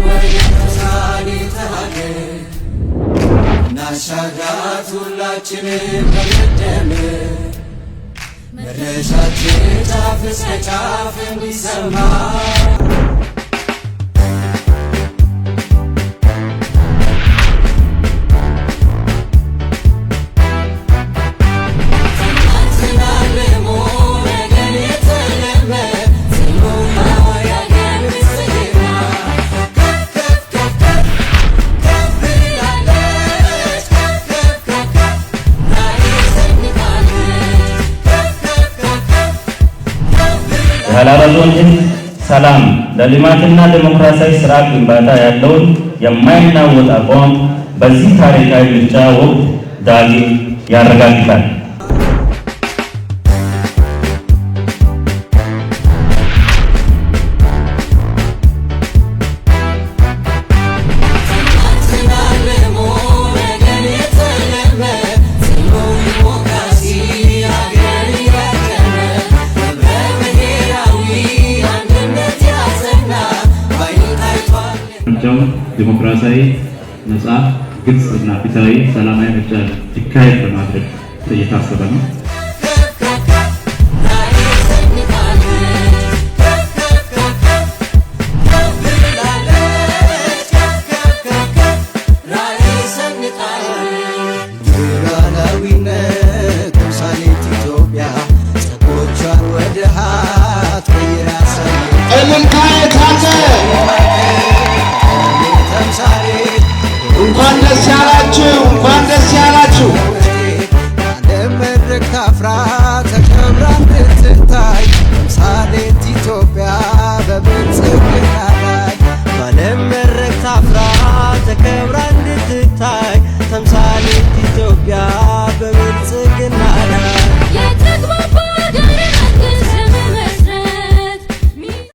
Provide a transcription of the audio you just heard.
ወደ ሀገር እናሻግራት ሁላችንም በመደመር፣ መድረሻችን ጫፍ እስከ ጫፍ እንዲሰማ። ትናንትና ነገን የተለመ ጽኑ የአገር ብልጽግና ከፍ ከፍ ከፍ ከፍ ከፍ ብላለች፣ ከፍ ከፍ ከፍ ከፍ ራዕይ ሰንቃለች፣ ከፍ ከፍ ከፍ ከፍ ከፍ ብላለች። የሀላባ ዞን ሕዝብ ሰላም ለልማትና ዴሞክራሲያዊ ስርዓት ግንባታ ያለውን የማይናወጥ አቋም በዚህ ታሪካዊ ምርጫ ወቅት ዳግም ያረጋግጣል። ትናንትና ነገን የተለመ ጽኑ ዲሞክራሲ ሀገር ያቀመ ህብረ ብሔራዊ አንድነት ያጸና ባይኑ ታይቷል። ምርጫው ዲሞክራሲያዊ፣ ነፃ፣ ግልጽ እና ፍትሃዊ ሰላማዊ ምርጫ እንዲካሄድ ለማድረግ እየታሰበ ነው።